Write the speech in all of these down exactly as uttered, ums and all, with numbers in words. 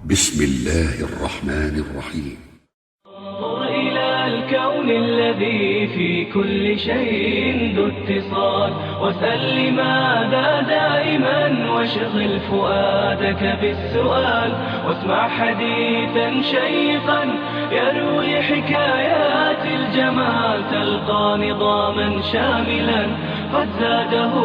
بسم الله الرحمن الرحيم. انظر إلى الكون الذي في كل شيء ذو اتصال، واسأل لماذا دائما، واشغل فؤادك بالسؤال، واسمع حديثا شيقا يروي حكايات الجمال، تلقى نظاما شاملا قد زاده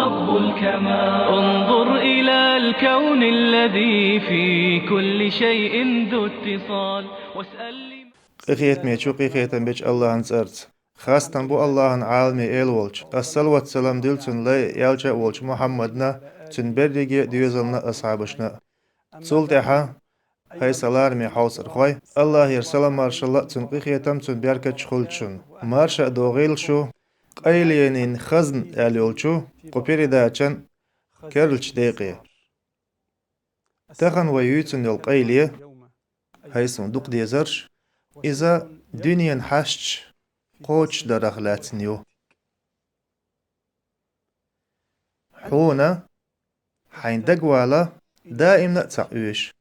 رب الكمال. انظر إلى الكون الذي في كل شيء ذو اتصال، واسأل لماذا. Къинхетамечу, къинхетам бечу Аллахьан цӀарца. Хастам бу Аллахьан, Ӏаламийн Эла волчу. Ас салават-салам дуьллу Цуьнан лай а, элча а волчу Мухьаммадна, цуьнан берриге а доьзална а, асхьабашна а. Цул тӀаьхьа, хӀай сан лараме хьовсархой, Аллахьера салам-маршалла а, Цуьнан къинхетам а, Цуьнан беркат а хуьлда шуна. Марша а догӀийла шу «Къайленийн хазна» аьлла йолчу кху передачан керлачу декъе. Тахана вай юьйцун йолу къайле, хӀай суна дукха дезарш, иза дуьненан хьашташ кхочушдарах лаьцна ю. Хьуна хьайн дагавала даимна а ца Ӏоьшу.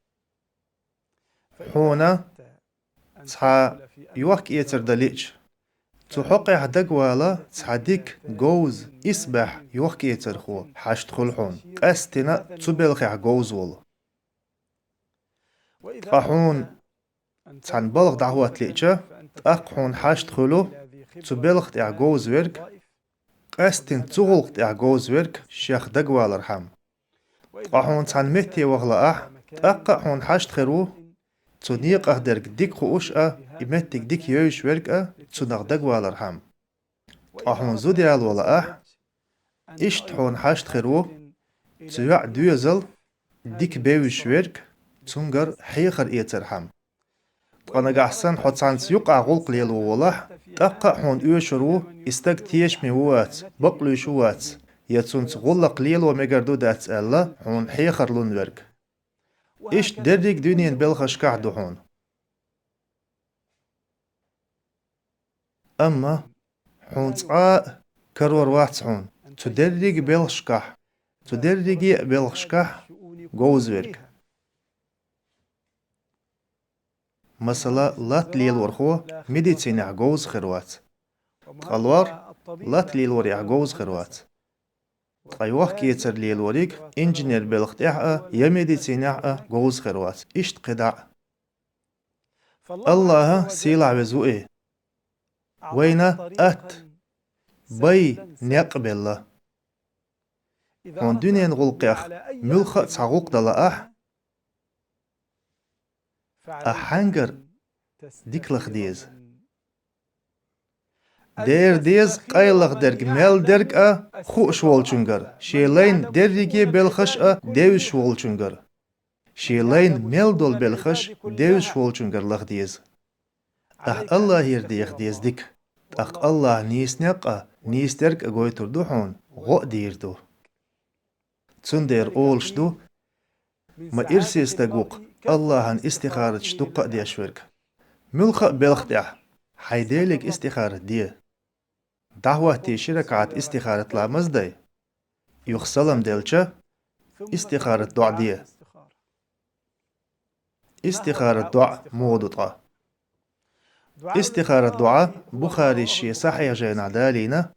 Хьуна цхьа йохк-эцар дан лиъча, цу хьокъехь дагавала цхьа дика, говза, исбаьхьа йохк-эцархо хьашт хуьлу хьуна, къаьсттина цу белхехь говза волу. Ткъа хьуна цхьана балха дӀахӀотта лиъча, тӀаккха хьуна хьашт хуьлу цу белха тӀехь говза верг, къаьсттина цу гӀуллакх тӀехь говза верг шех дагавалархьама. Ткъа хьуна цхьана метте ваха лаахь, тӀаккха а хьуна хьашт хир ву цу некъах дерг дика хууш а, и меттиг дика евзаш верг а, цунах дагавалархьама. Ткъа хьуна зуда яло лаахь, иштта хьуна хьашт хир ву цу йоӀан доьзал дика бевзаш верг, цуьнгара хьехар эцархьама. Ткъа нагахь санна хьо цхьаьнца юкъахь гӀуллакх лело волахь, тӀаккха а хьуна оьшур ву и стаг тешаме ву вац, бакълуьйш ву вац, я цуьнца гӀуллакх лело мегар ду дац аьлла, хьуна хьехар лун верг. Иштта дерриг а дуьненан белхашкахь ду хьуна. Амма хьуна цкъа а карор вац хьуна цу дерриге а белхашкахь, цу дерриге а белхашкахь говза верг. Масала, латта лелорхо медицинехь говза хир вац. Ткъа лор латта лелорехь говза хир вац. Ткъа йохк-эцар лелориг инженер белха тӀехь а, я медицинехь а говза хир вац. Иштта кхидӀа а. Аллахьа сийлахь веза ву и. Вайна атта, бай, некъ белла. Хьуна дуьненан гӀуллакхех муьлхха а цхьа гӀуллакх дан лаахь, ахь хьаьнгара дика лаха деза. Дера деза къайлаха дерг мел дерг а хууш волчуьнгара, шен лайна дерриге а белхаш а девзаш волчуьнгара. Шен лайна мел долу белхаш девзаш волчуьнгара лаха деза. Ахь Аллахьера деха деза дика, тӀаккха Аллахьа нийса некъ а, нийса дерг а гойтур ду хьуна, гӀо а дийр ду. Цундела олуш ду, ма ирсе стаг ву-кх Аллахьан истихараташ дуккха а деш верг. Муьлхха а белха тӀехь хьайн Деле истихарат де. ДӀахӀоттий ши ракаӀат истихарат ламаз дай. Юха салам делча, истихарат доӀа де. Истихарат доӀа муха ду ткъа? Истихарат доӀа Бухарис шен сахьихь жайнахь далийна.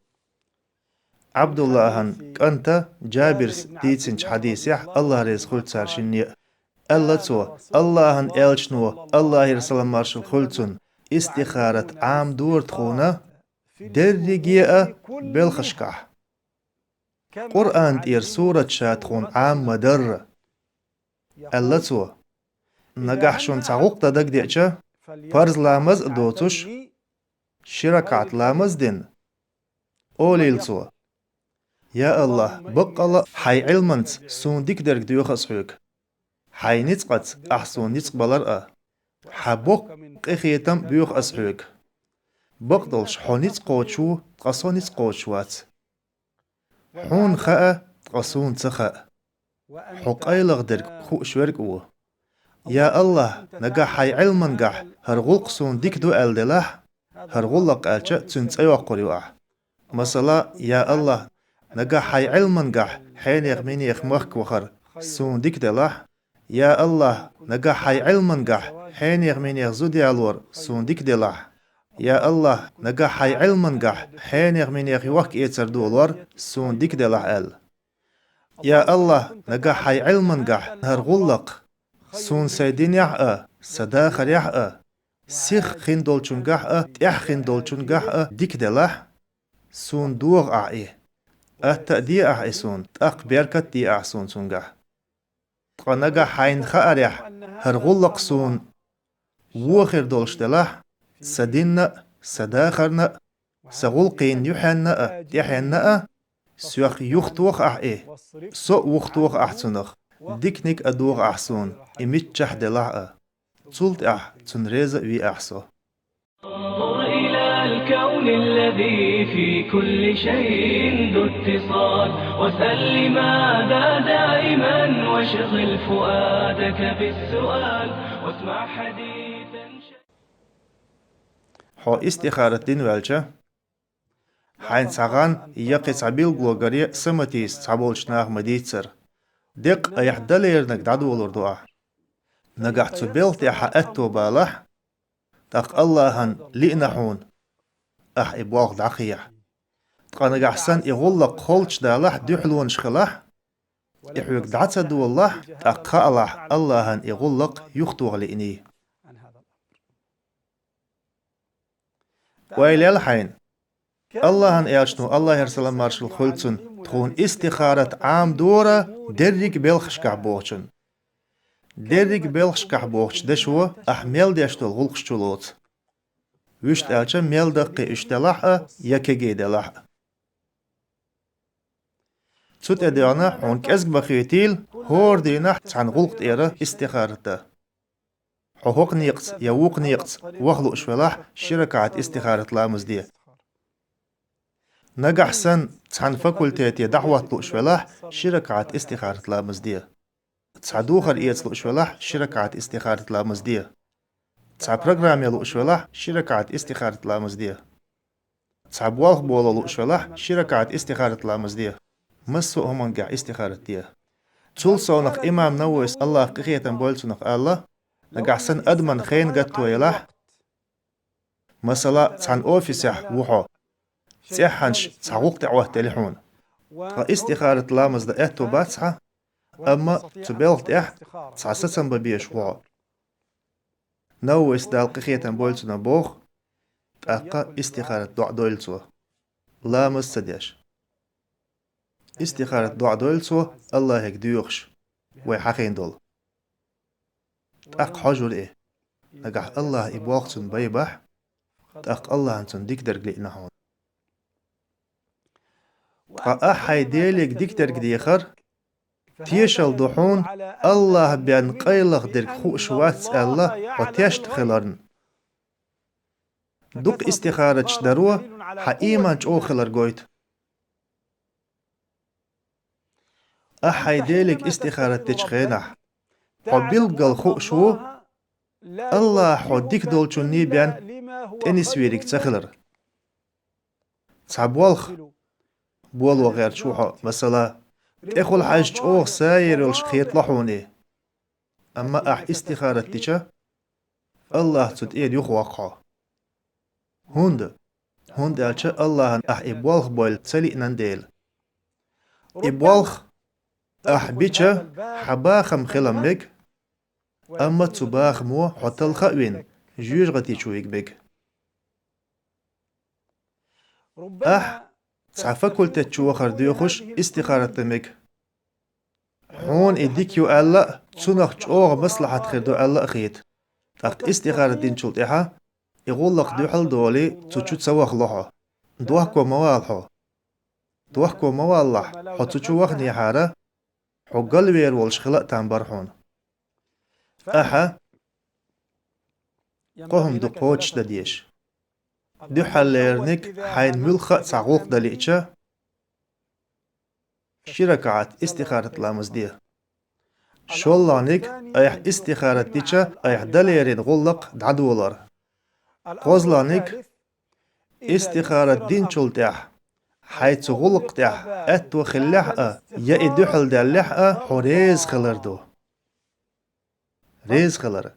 Ӏабдуллахьан кӀанта Джабирс дийцинчу хьадисехь, Аллахь реза хуьлда цара шинна а, аьлла цо: «Аллахьан элчано, Аллахьера салам-маршалла хуьлда цунна, истихарат Ӏамадора тхуна дерриге а белхашкахь. Къуръан тӀера сурат ша тхуна Ӏама ма-дарра». Аьлла цо: «Нагахь шуна цхьа гӀуллакх дан дагадеъча, парз ламаз а доцуш, ши ракаӀат ламаз а дина, олийла цо: „Я Аллахь, баккъалла а хьайн Ӏилманца суна дика дерг доьху ас хьоьга. Хьайн ницкъаца ахь суна ницкъ балар а, хьан боккха къинхетам а боьху ас хьоьга. Бакъдолуш хьо ницкъ кхочуш ву, ткъа со ницкъ кхочуш вац. Хьуна хаьа, ткъа суна ца хаьа. Хьо къайлаха дерг хууш верг а ву. Я Аллахь, нагахь хьайн Ӏилмангахь хӀара гӀуллакх суна дика ду аьлла делахь, хӀара гӀуллакх аьлча, цуьнан цӀе йоккхур ю ахь. Масала, я Аллахь, нагахь хьайн Ӏилмангахь хьенех-минех махка вахар суна дика делахь, Я АллахӀ, нагахь хьайн Ӏилмангахь хьенех-минех зуда ялор суна дика делахь. Я АллахӀ, нагахь хьайн Ӏилмангахь хьенех-минех йохк-эцар долор суна дика делахь аьлла. Я АллахӀ, нагахь хьайн Ӏилмангахь хӀара гӀуллакх суна сайн динехь а, сан дахарехь а, сих хин долчунгахь а, тӀех хин долчунгахь а дика делахь, суна догӀа ахь и. Атта а де ахь и суна, тӀаккха беркат а де ахь суна цунгахь. Ткъа нагахь хьайна хаарехь, хӀара гӀуллакх суна вон хир долуш делахь, сан динна а, сан дахарна а, сан гӀуллакхийн юьхьенна а, тӀаьхьенна а, соьх юхатоха ахь и, со а вухатоха ахь цунах, диканиг а догӀа ахь суна, и миччахь делахь а. Цул тӀаьхьа цунна реза а ве ахь со. انظر إلى الكون الذي في كل شيء ذو اتصال، واسأل لماذا دائما، واشغل فؤادك بالسؤال، واسمع حديثا. Хьо истихарат дина ваьлча, хьайна цхьа гӀан я кхин цхьа билгало гаре саматийса цхьаболчу наха ма дийццара. Деккъа айхьа дан леринарг дӀадолор ду ахь. Нагахь цу белха тӀехь хьан аьтто балахь, тӀаккха АллахӀан лиъна хьуна, ахь и болх дӀакхехьа. Ткъа нагахь санна и гӀуллакх холчу далахь, дуьхьалонаш хилахь, и хьоьга дӀа ца долалахь, тӀаккха хаалахь, АллахӀан и гӀуллакх юхатоха лиъний. Ойла яьлла хьайна. АллахӀан элчано, АллахӀера салам-маршалла хуьлда цунна, тхуна истихарат Ӏамадора дерриг а белхашкахь бохучун. Дерриг а белхашкахь бохучу дешо ахь мел деш долу гӀуллакхаш чу лоцу. Вуьшта аьлча, мел даккхий уьш делахь а, я кегий делахь а. Цу тӀе доьгӀна хьуна кӀезиг ма хетийла хӀора дийнахь цхьана гӀуллакх тӀера истихарат дан. Хьо хӀокху некъаца я вукху некъаца ваха лууш велахь, ши ракаӀат истихарат ламаз де. Нагахь санна цхьана факультете дӀахӀотта лууш велахь, ши ракаӀат истихарат ламаз де. Цхьа духар эца лууш велахь, ши ракаӀат истихарат ламаз де. Цхьа программе лууш велахь, ши ракаӀат истихарат ламаз де. Цхьа болх боло лууш велахь, ши ракаӀат истихарат ламаз де. Массо а хӀумангахь истихарат де. Цул совнах имам Нававис, АллахӀ къинхетам бойла цунах, аьлла, нагахь санна адаман хенан гатто елахь, масала, цхьана офисехь ву хьо, цӀеххьана цхьа гӀуллакх тӀеӀоттаелла хьуна. Ткъа истихарат ламаз дан аьтто бац хьан, амма цу белха тӀехь цхьа сацам бан безаш ву хьо. Нававис, Дала къинхетам бойла цунах, боху, тӀаккха истихарат доӀа дойла цо, ламаз ца деш. Истихарат доӀа дойла цо, АллахӀе доьхуш, вай хьахийна долу. ТӀаккха хьожура и. Нагахь АллахӀа и болх цунна байбахь, тӀаккха АллахӀан цунна дика дерг лиъна хьуна. Ткъа ахь хьайн Деле дика дерг дехар тешалла ду хьуна, АллахӀа бен къайлаха дерг хууш вац аьлла, хьо тешна хиларна. Дукха истихараташ даро хьан ийман чӀогӀа хилар гойту. Ахь хьайн Деле истихарат дечу хенахь, хьо билггал хууш ву, АллахӀа хьо дика долчунний бен тӀенисвийриг ца хилар. Цхьа болх боло гӀерташ ву хьо, масала, тӀехула хьаьжча чӀогӀа сагӀийр йолуш хетало хьуна и. Амма ахь истихарат дича, АллахӀа цу тӀера юхавоккху хьо. ХӀунда? ХӀунда аьлча АллахӀан ахь и болх бойла ца лиънан дела. И болх ахь бича, хьан бахам хила мега, амма цу бахамо хьо талха а вина, жоьжахати чу вига мега. Ахь цхьа факультет чу вахар доьхуш истихарат дан мега. Хьуна и дика ю аьлла а, цунах чӀогӀа маслахьат хир ду аьлла а хета. ТӀаккха истихарат динчул тӀаьхьа и гӀуллакх дуьхьал долий, цу чу ца вахало хьо. Дохко ма вала хьо. Дохко ма валалахь, хьо цу чу ваханехьара, хьо галвер волуш хила а там бара хьуна. Ахьа кхо хӀума ду кхочушдан дезаш. Дуьххьарлерниг, хьайна муьлхха а цхьа гӀуллакх дан лиъча, ши ракаӀат истихарат ламаз де. ШолгӀаниг, айхьа истихарат дича, айхьа дан лерина гӀуллакх дӀадолор. КхозлагӀаниг, истихарат динчул тӀаьхьа, хьайн цу гӀуллакх тӀехь аьтто хиллехь а, я и дуьхьал даьллехь а, хьо реза хилар ду. реза хилар.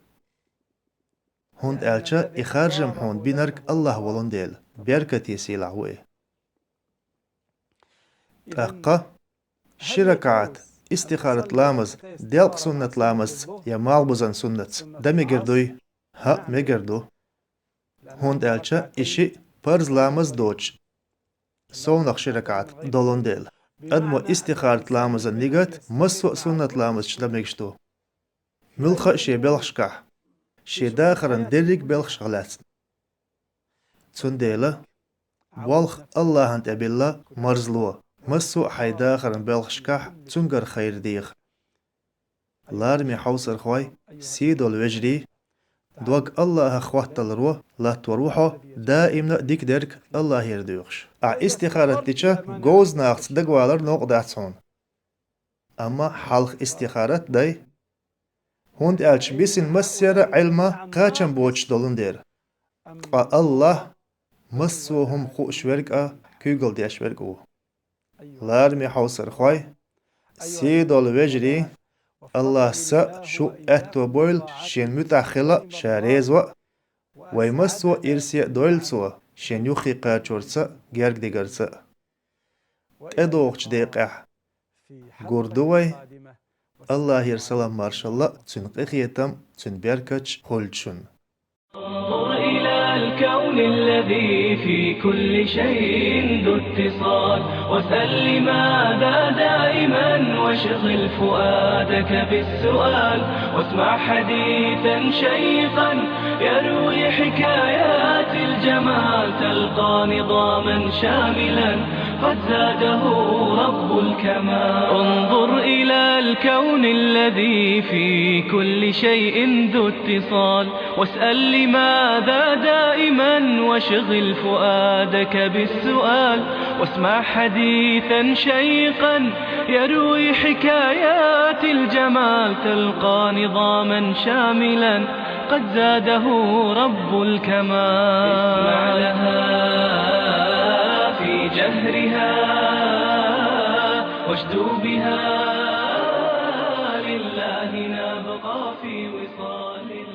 ХӀунда аьлча и харжам хьуна бинарг АллахӀ волун дела, беркате сийлахь ву и. ТӀаккха ши ракаӀат истихарат ламаз делкъа суннат ламазца я малхбузан суннатца дан мегар дуй? ХӀаъ, мегар ду. ХӀунда аьлча и шиъ парз ламаз доцуш совнах ши ракаӀат долун дела. Адамо истихарат ламазан нигат массо а суннат ламазчу дан мегаш ду. Муьлхха а шен белхашкахь, шен дахаран дерриг а белхашкахь лаьцна. Цундела болх АллахӀан тӀе билла марзло, массо а хьайн дахаран белхашкахь цуьнгара хайр деха. Лараме хьовсархой, сий долу вежарий, дог АллахӀах хӀотталаро латтор ву хьо, даимна а дика дерг АллахӀера доьхуш. Ахь истихарат дича, говза нахаца дагавалар новкъа дац хьуна. Амма хьалха истихарат дай, хӀунда аьлча бисина массеран а Ӏилма кхачам боцуш долун дела. Ткъа АллахӀ массо а хӀума хууш верг а, куьйгалла деш верг а ву. Лараме хьовсархой, сий долу вежарий, АллахӀа са а, шу а аьтто бойла Шена муьтӀахь хила а, Ша реза ван а, вай массо а ирсе а дойла Цо, Шен юххе кхачорца а, герга дигарца а. ТӀедогӀучу декъехь гур ду вай. АллахӀера салам-маршалла а, Цуьнан къинхетам а, Цуьнан беркаташ а хуьлда шуна. انظر إلى الكون الذي في كل شيء ذو اتصال، واسأل لماذا دائما، واشغل فؤادك بالسؤال، واسمع حديثا شيقا يروي حكايات الجمال، تلقى نظاما شاملا قد زاده رب الكمال. انظر إلى الكون الذي في كل شيء ذو اتصال، واسأل لماذا دائما، واشغل فؤادك بالسؤال، واسمع حديثا شيقا يروي حكايات الجمال، تلقى نظاما شاملا قد زاده رب الكمال. اسمع لها في جهرها، واشدو بها، لله نبقى في وصال.